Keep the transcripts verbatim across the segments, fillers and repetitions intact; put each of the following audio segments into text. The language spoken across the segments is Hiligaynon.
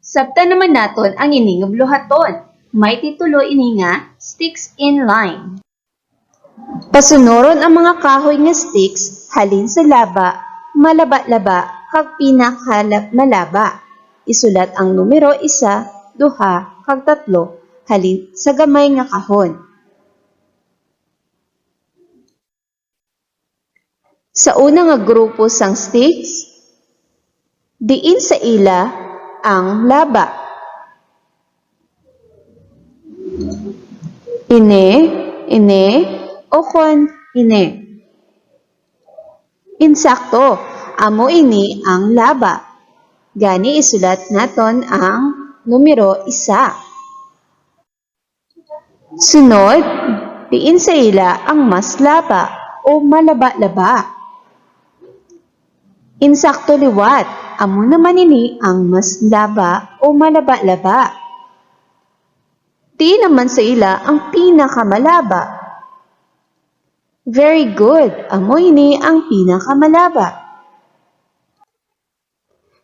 Sabtan naman naton ang ini nga buluhaton. May titulo ini nga Sticks in Line. Pasunuron ang mga kahoy nga sticks halin sa laba, malaba-laba, kag pinakamalaba. Isulat ang numero isa, duha, kag tatlo halin sa gamay nga kahon. Sa una nga grupo sang sticks, diin sa ila ang laba. Ini, ini, o kon ini. Insakto, amo ini ang laba. Gani isulat naton ang numero isa. Sunod, diin sa ila ang mas laba o malaba-laba. Insakto liwat, amo naman ini ang mas laba o malaba-laba. Diin naman sa ila ang pinakamalaba. Very good, amo ini ang pinakamalaba.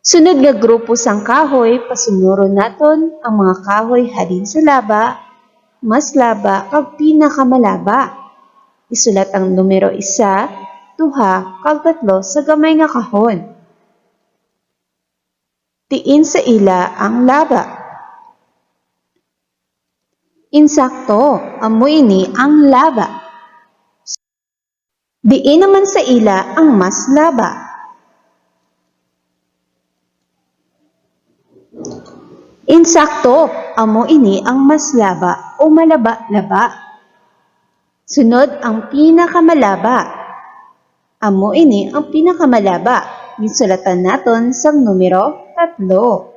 Sunod nga grupo sang kahoy, pasunuron naton ang mga kahoy halin sa laba, mas laba, kag pinakamalaba. Isulat ang numero isa, duha, kag tatlo sa gamay nga kahon. Diin sa ila ang laba. Insakto, amo ini ang laba. Diin naman sa ila ang mas laba. Insakto, amo ini ang mas laba o malaba-laba. Sunod ang pinakamalaba. Amo ini ang pinakamalaba. Ginsulatan naton sang numero tatlo.